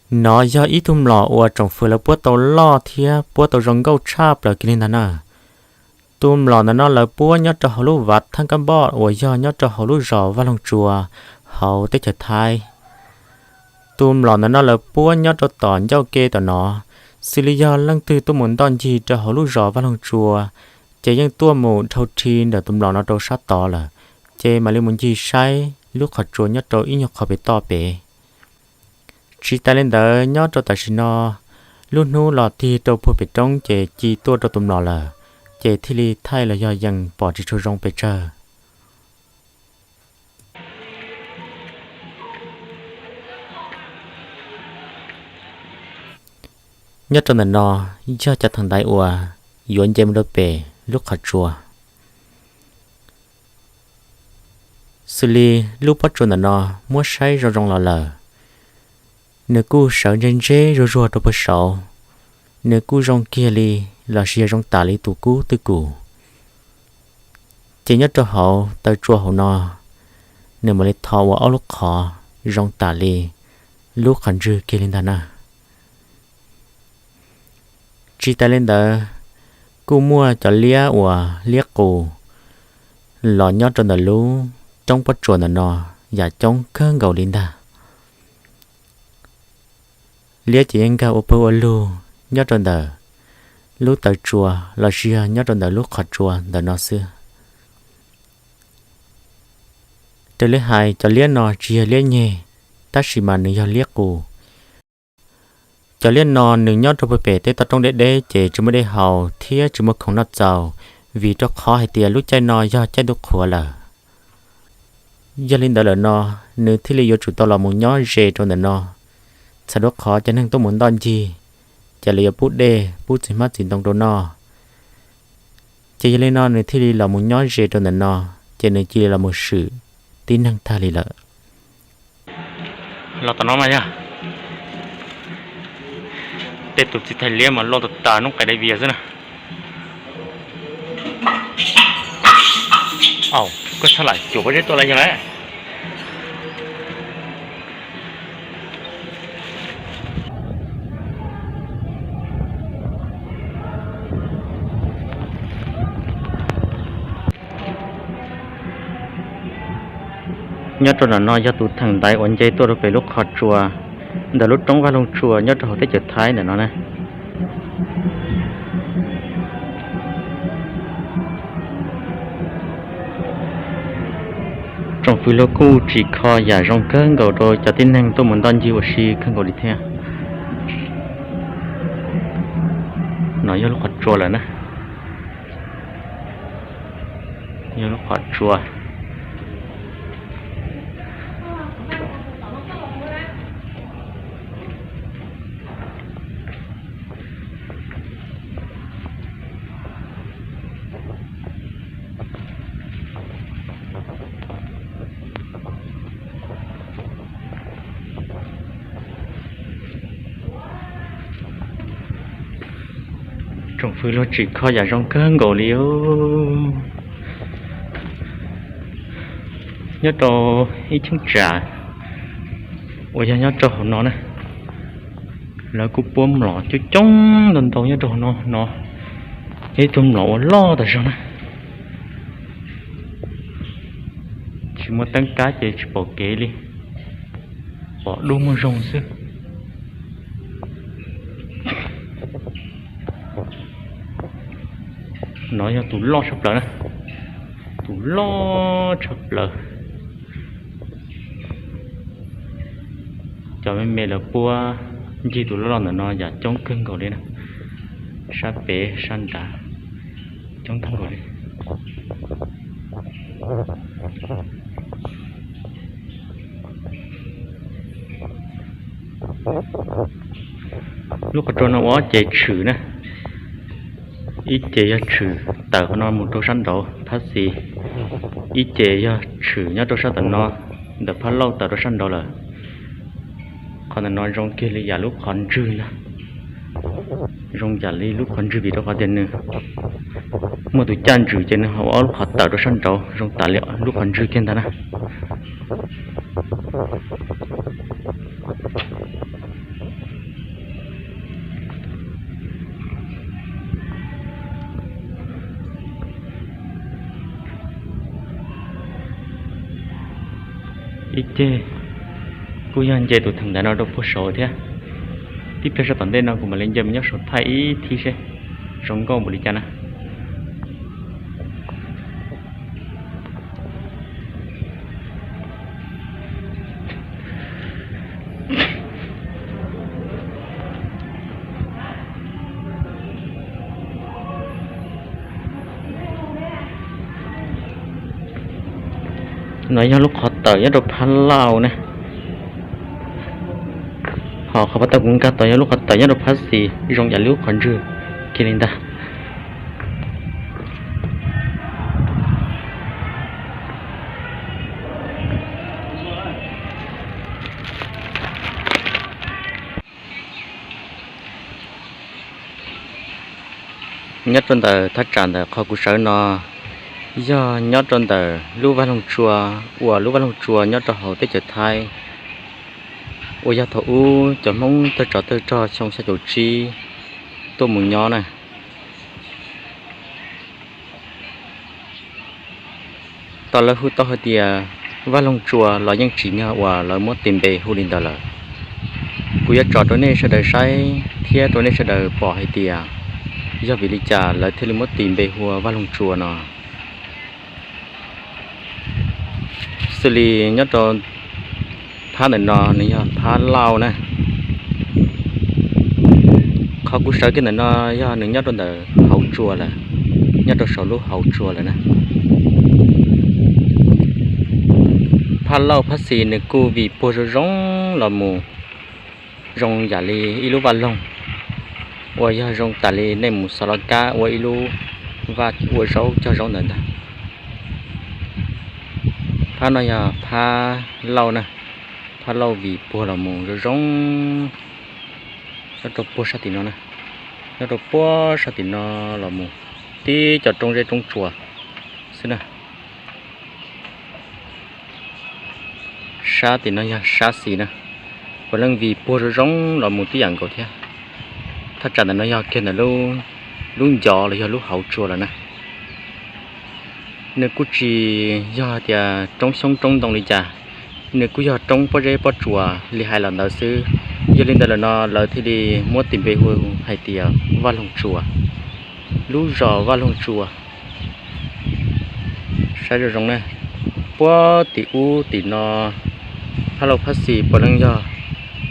Nov yog ib tug mlom uas tsoom fwv lawv puab tau loj thiab puab tau zoo nkauj tshaj plaws kiag li ntag na. Tus mlom ntawm no lawv puab nyob rau hauv lub vaj thaj kab npoj uas yog nyob rau hauv lub zos Vaj Loog Tsua hauv teb chaws Thaib. Tus mlom ntawm no lawv puab nyob rau tom ncauj ke tom no, xws li yog leej twg tuaj mus ntoj ncig rau hauv lub zos Vaj Loog Tsua, ces yeej tuaj mus dhau rhi ntawm tus mlom no rau sab tod lawm, ces mam li mus ncig saib lub qhov tsua nyob rau ib nyuag qhov pem toj pem. Tsis tas li ntawd nyob rau tam sim no, lub hnub los tig rau puag pem roob ces ci tuaj rau tus mlom lawm, ces thiaj li thaij los yog yees pom tsis tshua zoo pes tsawg. Nyob rau ntawm no yog cov theem ntaiv uas yuav nce mus rau pem lub qhov tsua. Xws li lub pob tsuas ntawm no muab saib zoo zoo los lawm, nws kuj sawv ntseb ntseb zuag zuag rau puag saud, nws kuj zoo kiag li los sis yog zoo tam li tus kub twj kum. Ces nyob rau hauv taw tsua hauv no, nws mam li tho ua ob lub qhov zoo tam li lub qhov ntswg kiag li ntag na. Tsis tas li ntawd, kuj muaj cov liab uas liab qus los nyob rau ntawm lub roob pob tsuas ntawm no yam coob kawg nkaus li ntag. Liab ces yeej nkag ua pawg ua lug nyob rau ntawm lub taw tsua los sis yog nyob rau ntawm lub qhov tsua ntawm no xwb. Raws li hais cov liab no tsis yog liab nyeg, tab sis mas nws yog liab qus. Cov liab no nws nyob rau puag pem tej toj roob deb deb ces tsis muaj dej haus thiab tsis muaj khoom noj txaus, vim rau qhov hais tias lub caij no yog caij ntuj qhuav lawm. Yog li ntawd lawm no, nws thiaj li yuav tsum tau los mus nyob ze rau ntawm no, txhawm rau qhov cov neeg tuaj mus ntoj ncig, ces lawv yuav pub dej pub txiv hmab txiv ntoo rau noj. Ces yog li no nws thiaj li los mus nyob ze rau ntawm no, ces nws cia li los mus swm tib neeg tag li lawm. Los tom no mas yog tej tus txiv thais liab mas loj tas tas noob qes dai vias xwb na. Au, koj txhaj lam cuam pob zeb tuaj lawm yog lawm. Nyob rau ntawm no yog tus theem ntaiv uas nce tuaj rau pem lub qhov tsua ntawm lub roob Vaj Loog Tsua nyob rau hauv teb chaws Thaib ntawm no na. Tsoom fwv luag kuj tsim kho yam zoo kawg nkaus rau cov tib neeg tuaj mus ntoj ncig ua si kawg nkaus li thiab. No yog lub qhov tsua lawm na. Yog lub qhov tsua. Tsoom fwv luag tsim kho yam zoo kawg nkaus li. Nyob rau ib cheeb tsam uas yog nyob rau hauv no na, lawv kuj puab mlom coob coob ntau ntau nyob rau hauv no no. Ib tug mlom uas loj tas zog na, tsis muaj teeb kab ces tsis pom kev li, pom dub muag zoo xwb. No yog tus loj tshaj plaws na, tus loj tshaj plaws. Cov me me lawv puab ncig tus loj loj ntawm no yam coob kawg nkaus li na, sab pem sab nrad coob kawg nkaus li. Lub qhov tsua no ua ob ce tshwm na, ib ce yog tshwm tawm qhov no mus rau sab nraud thab xis, ib ce yog tshwm nyob rau sab tom no, ntawm phab lauj tawm rau sab nraud lawm. Qhov ntawm no zoo kiag li yam lub qhov ntswg na, zoo yam li lub qhov ntswg vim rau qhov tias nws muaj tus caj ntswg ces nws ua ob lub qhov tawm rau sab nraud zoo tam li lub qhov ntswg kiag ntag na. Ib ceg kuj yog nce tus theem ntawd no rau puag saud thiab. Tib pliag sab tom ntej no kuv mam li nce mus nyob saud thaij ib thib seb zoo nkauj npaum li cas na. No yog lub qhov tawm nyob rau Phab Lauj ne, ho qhov pab tau kuv nkag tod yog lub qhov tawm nyob rau Phab Xis, zoo yam li lub qhov ntswg kiag li ntag. Nyob rau ntawm thaj tsam ntawm qhov kuv sawv no yog nyob rau ntawm lub vaj loog tsua, uas lub vaj loog tsua nyob rau hauv teb chaws Thaib, uas yog thaum ub cov Hmoob tawg tsov tawg rog xyoo xya caum tsib tuaj mus nyob na. Tos lawv hu tau hais tias Vaj Loog Tsua los yeej tsim nyog uas lawv muab tis npe hu li ntawd lawm. Kuv yuav tso rau nej sawv daws saib thiab rau nej sawv daws pom hais tias yog vim li cas lawv thiaj li muab tis npe hu ua Vaj Loog Tsua no. Xws li nyob rau phab ntawm no nws yog Phab Lauj na. Qhov kuv sawv kiag ntawm no yog nws nyob rau ntawm hauv tsua lawm, nyob rau saum lub hauv tsua lawm na. Phab Lauj Phab Xis nws kuj vim puag zoo zoo los mus zoo yam li ib lub vaj loog, uas yog zoo tas li nej mus xov laj kab ua ib lub vaj ua zaub cog zaub ntawd ntag. Phab no yog Phab Lauj na, Phab Lauj vim puag los mus zoo zoo, nyob rau puag sab tim no na, nyob rau puag sab tim no los mus tib cov roob zeb roob tsua xwb na. Sab tim no yog sab xis na, puav leej vim puag zoo zoo los mus tib yam nkaus thiab. Thaj tsam ntawm no yog kiag ntawm lub ncov los yog lub hauv tsua lawm na. Nws kuj tsis yog tias roob xyoob roob ntoo li cas, nws kuj yog roob pob zeb pob tsuas li hais los ntawd xwb. Yog li ntawd lawm no lawv thiaj li muab tis npe hu hais tias Vaj Loog Tsua, lub zos Vaj Loog Tsua. Saib zoo zoo na, puag tim ub tim no, Phab Lauj Phab Xis puav leej yog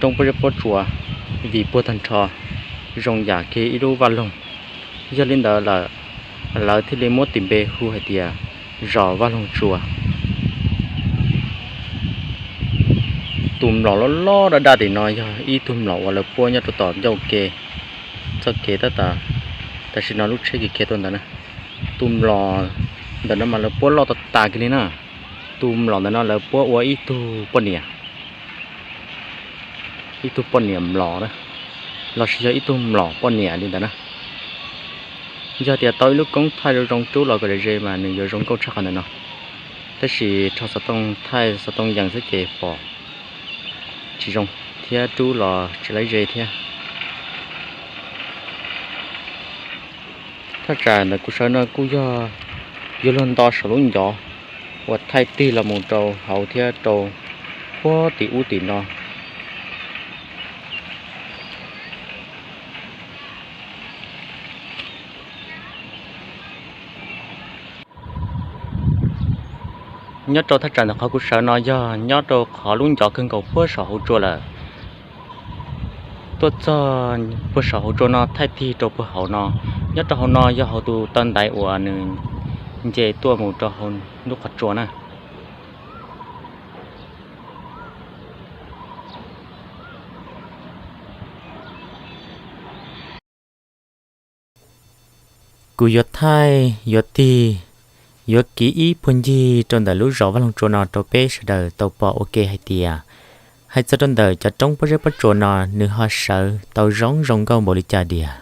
roob pob zeb pob tsuas vim puag tag nrho, zoo yam kiag ib lub vaj loog. Yog li ntawd lawm, lawv thiaj li muab tis npe hu hais tias zos Vaj Loog Tsua. Tus mlom loj loj daj daj tim no yog ib tug mlom uas lawv puab nyob rau tom ncauj ke, txoj kev tab tom, tam sim no lub tsheb khiav khiav tuaj ntawd na. Tus mlom ntawm no mas lawv puab loj tas tas kiag li na. Tus mlom ntawm no lawv puab ua ib tug poj niam, ib tug poj niam mlom na, los sis yog ib tug mlom poj niam li ntawd na. Yog tias tau ib lub koob thaij zoo zoo rub los kom ze mas nws yuav zoo nkauj tshaj qhov ntawm no. Tab sis rho xov tooj thaij xov tooj yees xwb ces pom tsis zoo thiab rub los tsis laib ze thiab. Thaj tsam ntawm kuv sawv no kuj yog yuav luag nto saum lub ncov uas thaij tig los mus rau hauv thiab rau puag tim ub tim no. Nyob rau thaj tsam ntawm qhov kuv sawv no yog nyob rau qhov lub ncov kawg nkaus puag saum hauv tsua lawm. Tuaj txog puag saum hauv tsua no thaij tig rau puag hauv no. Nyob rau hauv no yog hauv tus taw ntaiv uas nws nce tuaj mus rau hauv lub qhov tsua na. Kuv yuav thaij yuav tig, yuav kiv ib puag ncig rau ntawm lub zos Vaj Loog Tsua no rau peb sawv daws tau pom ua ke hais tias, hais txog rau ntawm cov roob pob zeb pob tsuas no nws ho sawv tau zoo zoo nkauj npaum li cas diam.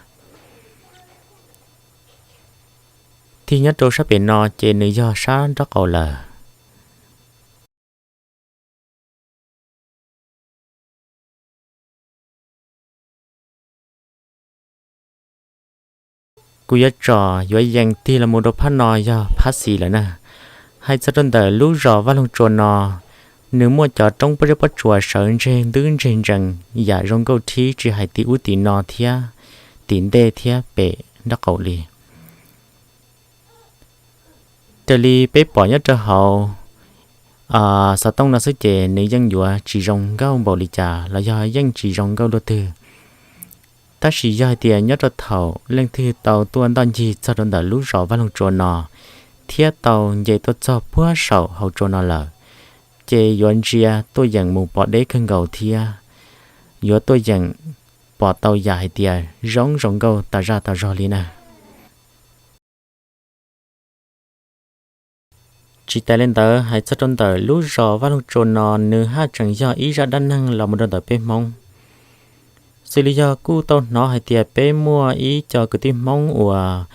Tig nyob rau sab pem no ces nws yog sab nraub qaum lawm. Kuv yuav tsom yuav yees tig los mus rau phab no yog phab xis lawm na. Hais txog rau ntawm lub zos Vaj Loog Tsua no, Nws muaj cov roob pob zeb pob tsuas sawv ntseg ntub ntseg ntsees yam zoo nkauj thib tsis hais tim ub tim no thiab tim ntej thiab pem nraub qaum li. Raws li peb pom nyob rau hauv xov tooj no xwb ces nws yeej yuav tsis zoo nkauj npaum li cas los yog yeej tsis zoo nkauj luaj twg. Tab sis yog hais tias nyob rau thaum leej twg tau tuaj ntoj ncig txog rau ntawm lub zos Vaj Loog Tsua no thiab tau nce tuaj txog puag saum hauv tsua no lawm, ces yuav ntsia tuaj yeem mus pom deb kawg nkaus thiab yuav tuaj yeem pom tau yam hais tias zoo zoo nkauj tas zaj tas zog li na. Tsis tas li ntawd, hais txog rau ntawm lub zos Vaj Loog Tsua no, nws haj tseem yog ib zaj dab neeg los mus rau ntawm peb Hmoob. Xws li yog kuj tau hnov hais tias peb muaj ib co kwv tij Hmoob uas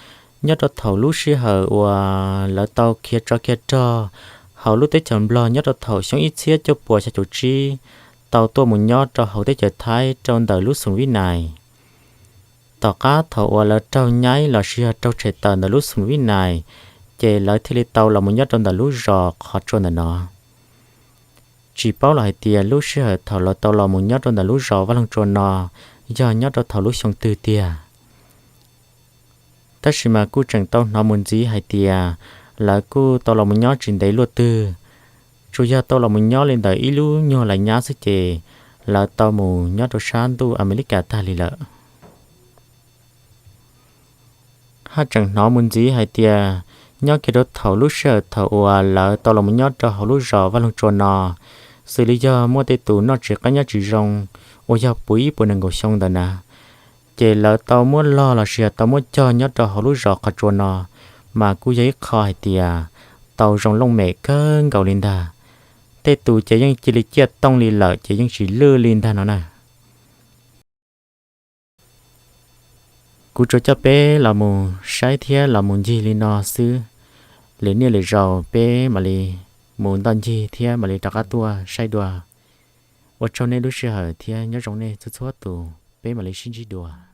nyob rau thaum lub sij hawm uas lawv tau khiav tsov khiav rog hauv lub teb chaws Nplog nyob rau thaum xyoo ib txhiab cuaj puas xya caum tsib, tau tuaj mus nyob rau hauv teb chaws Thaib rau ntawm lub xoom Vib Nais. Tom qab thaum uas lawv raug nyaib los sis yog raug tshem tawm ntawm lub xoom Vib Nais, ces lawv thiaj li tau los mus nyob rau ntawm lub zos qhov tsua ntawm no. Tsis paub los hais tias lub sij hawm thaum lawv tau los mus nyob rau ntawm lub zos Vaj Loog Tsua no yog nyob rau thaum lub xyoo twg tiag. Tab sis mas kuj tseem tau hnov mus ntxiv hais tias lawv kuj tau los mus nyob tsis ntev luaj twg, tsuas yog tau los mus nyob li ntawm ib lub nyuag lais nyab xwb ces lawv tau mus nyob rau sab ntuj Amelikas tag li lawm. Haj tseem hnov mus ntxiv hais tias nyob kiag rau thaum lub sij hawm thaum uas lawv tau los mus nyob rau hauv lub zos Vaj Loog Tsua no, xws li yog muaj tej tus noj tsis qab nyob tsis zoo uas yog puv ib puas nees nkaum xyoo ntawd na, ces lawv tau muab log los sis yog tau muab cog nyob rau hauv lub zos qhov tsua no, mas kuj yog ib qho hais tias tau zoo looj mem kawg nkaus li ntag. Tej tus ces yeej cia li ciaj tooj li lawm ces yeej tsis lwj li ntag no na. Kuv tsuas coj peb los mus saib thiab los mus ncig li no xwb. Lwm niaj lwm zaus peb mam li mus ntoj ncig thiab mam li rov qab tuaj saib dua. Ua tsaug nej lub sij hawm thiab nyob zoo nej txhua txhua tus, peb mam li sib ntsib dua.